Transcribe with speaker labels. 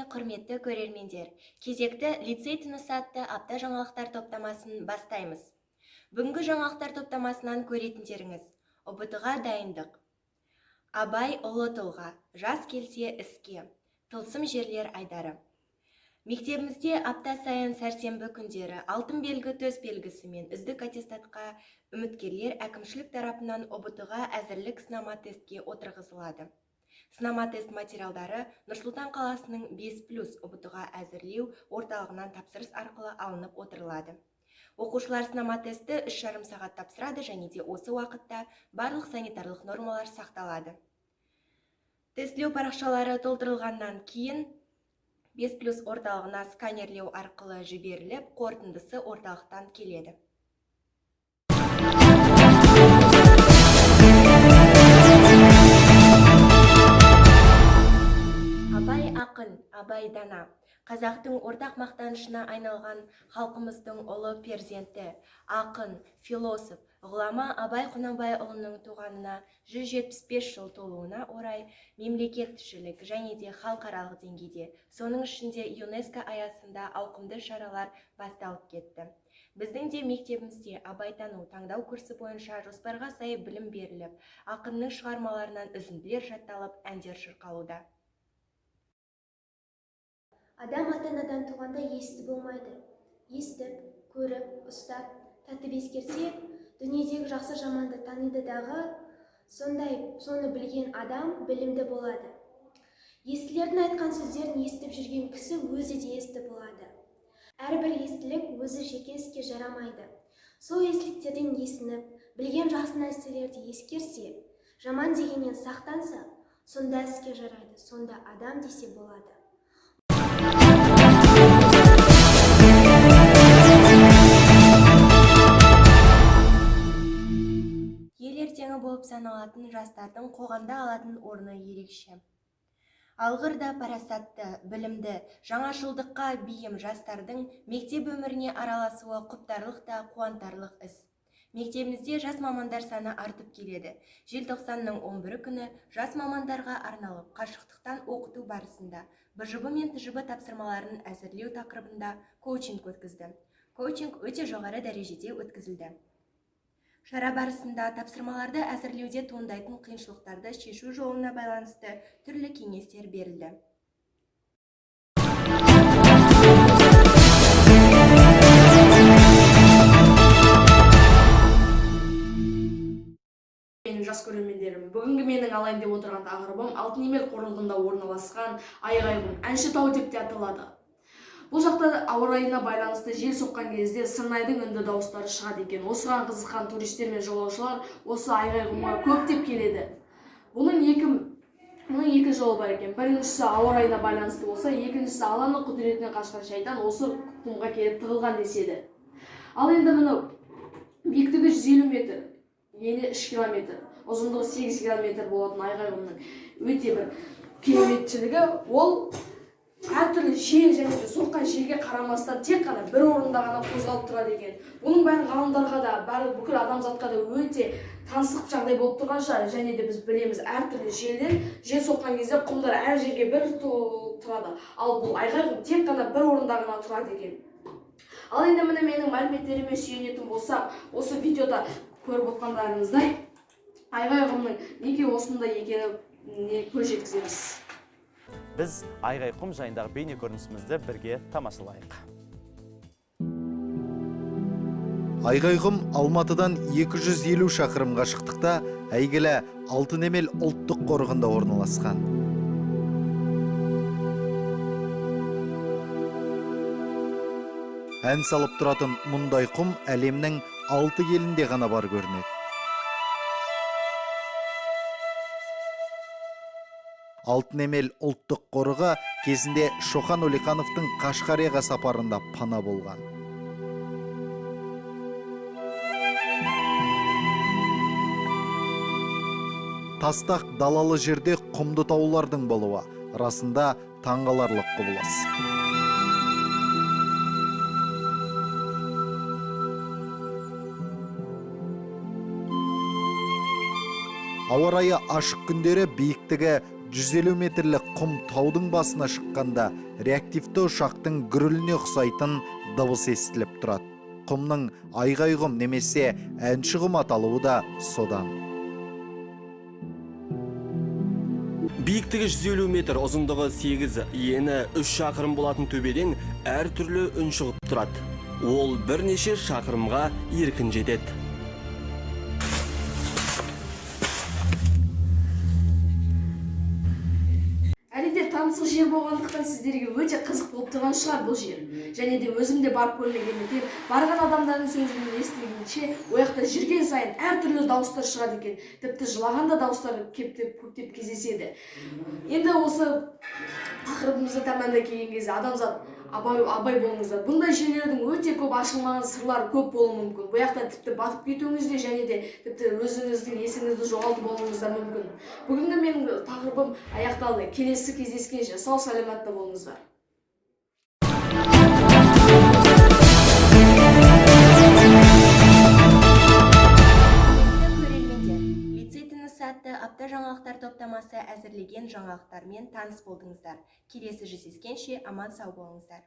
Speaker 1: Құрметті көрермендер! Кезекті лицей тынысы атты апта жаңалықтар топтамасын бастаймыз. Бүгінгі жаңалықтар топтамасынан көретіндеріңіз: ҰБТ-ға дайындық. Абай ұлы тұлға, жас келсе іске, тылсым жерлер айдары. Мектебімізде апта сайын сәрсенбі күндері алтын белгі төс белгісімен үздік аттестатқа үміткерлер әкімшілік тарапынан ҰБТ-ға әзірлік сынама тестке отырғызылады. Сынама тест материалдары Нұр-Сұлтан қаласының 5+ ҰБТ-ға әзірлеу орталығынан тапсырыс арқылы алынып отырылады. Оқушылар сынама тестті 3,5 сағат тапсырады және де осы уақытта барлық санитарлық нормалар сақталады. Тестілеу парақшалары толтырылғаннан кейін 5+ орталығына сканерлеу арқылы жіберіліп, қорытындысы орталықтан келеді. Абай ақын, Абай дана, қазақтың ортақ мақтанышына айналған халқымыздың ұлы перзенті, ақын, философ, ғұлама Абай Құнанбайұлының туғанына 175 жыл толуына орай мемлекетшілік және де халықаралық деңгейде, соның ішінде ЮНЕСКО аясында ауқымды шаралар басталып кетті. Біздің де мектебімізде Абайтану таңдау курсы бойынша жоспарға сай білім беріліп, ақынның шығармаларынан үзінділер жатталып, әндер шырқалуда.
Speaker 2: Адам ата-анадан туғанда есті болмайды. Естіп, көріп, ұстап, татып ескерсе, дүниедегі жақсы жаманды таниды дағы, сондай соны білген адам білімді болады. Естілердің айтқан сөздерін естіп жүрген кісі өзі де есті болады. Әрбір естілік өзі жеке іске жарамайды. Сол естіліктерден есініп, білген жақсы нәрселерді ескерсе, жаман дегеннен сақтанса, сонда іске жарайды, сонда адам десе болады.
Speaker 1: Ел ертеңі болып саналатын жастардың қоғамда алатын орны ерекше. Алғыр да парасатты, білімді, жаңашылдыққа бейім жастардың мектеп өміріне араласуы құптарлық та қуантарлық іс. Мектебімізде жас мамандар саны артып келеді. Желтоқсанның 11 күні жас мамандарға арналып қашықтықтан оқыту барысында БЖБ мен ТЖБ тапсырмаларын әзірлеу тақырыбында коучинг өткізді. Коучинг өте жоғары дәрежеде өткізілді. Шара барысында тапсырмаларды әзірлеуде туындайтын қиыншылықтарды шешу жолына байланысты түрлі кеңестер берілді.
Speaker 3: Менің жас көрермендерім, бүгінгі менің алайын деп отырған тақырыбым Алтын Емел қорығында орналасқан Айғайқұм, Әнші тау деп те аталады. Бұл жақта ауа райына байланысты жел соққан кезде сырнайдың үнді дауыстары шығады екен. Осыған қызыққан туристер мен жолаушылар осы Айғайқұмға көптеп келеді. Бұның екі жолы бар екен. Біріншісі ауа райына байланысты болса, екіншісі Алланың құдіретінен қашқан шайтан осы құмға келіп тығылған деседі. Ал енді міне биіктігі 150 метр, ені 3 километр, ұзындығы 8 километр болатын Айғайқұмның өте бір кереметшілігі ол әртүрлі жел және де соққан желге қарамастан тек қана бір орында ғана қозғалып тұрады екен. Бұның бәрі ғалымдарға да, бәрі бүкіл адамзатқа да өте таңсық жағдай болып тұрған шығар. Және де біз білеміз, әртүрлі желден жел соққан кезде құмдар әр жерге бір толып тұрады. Ал бұл Айғайқұм тек қана бір орында ғана тұрады екен. Ал енді міне менің мәліметтеріме сүйенетін болсақ, осы видеода көріп отқандарыңыздай Айғайқұмның неге осындай екеніне көз жеткіземіз.
Speaker 4: Біз Айғайқұм жайындағы бейне көрінісімізді бірге тамашалайық.
Speaker 5: Айғайқұм Алматыдан 250 шақырым қашықтықта әйгілі Алтын Емел ұлттық қорығында орналасқан. Ән салып тұратын мұндай құм әлемнің 6 елінде ғана бар көрінеді. Алтын Емел ұлттық қорығы кезінде Шоқан Уәлихановтың Қашқарияға сапарында пана болған. Тастақ далалы жерде құмды таулардың болуы расында таңғаларлық құбылыс. Ауа райы ашық күндері биіктігі 150 метрлік құм таудың басына шыққанда реактивті ұшақтың гүріліне ұқсайтын дыбыс естіліп тұрады. Құмның айғай құм немесе әнші құм аталуы да содан.
Speaker 6: Биіктігі 150 метр, ұзындығы 8, ені 3 шақырым болатын төбеден әр түрлі үн шығып тұрады. Ол бірнеше шақырымға еркін жетеді.
Speaker 3: Әрине, таңсық жер болғандықтан, сіздерге өте қызық болып тұрған шығар бұл жер. Және де өзім де барып көрмегендіктен, барған адамдардың сөзін естігенше, ол жақта жүрген сайын әртүрлі дауыстар шығады екен. Тіпті жылаған да дауыстар кептеп көптеп кездеседі. Енді осы тақырыбымызды тәмамдай келген кезде, адамзат, абай, абай болыңыздар. Бұндай жерлердің өте көп ашылмаған сырлары көп болуы мүмкін. Бұл жақта тіпті батып кетуіңіз де және де тіпті өзіңіздің есіңізді жоғалтып алуыңыз да мүмкін. Бүгінгі менің тақырыбым аяқталды. Келесі кездескенше сау саламатта болыңыздар.
Speaker 1: Құрметті көрермендер, лицей тынысы атты апта жаңалықтар топтамасы әзірлеген жаңалықтармен таныс болдыңыздар. Келесі жүздескенше аман сау болыңыздар.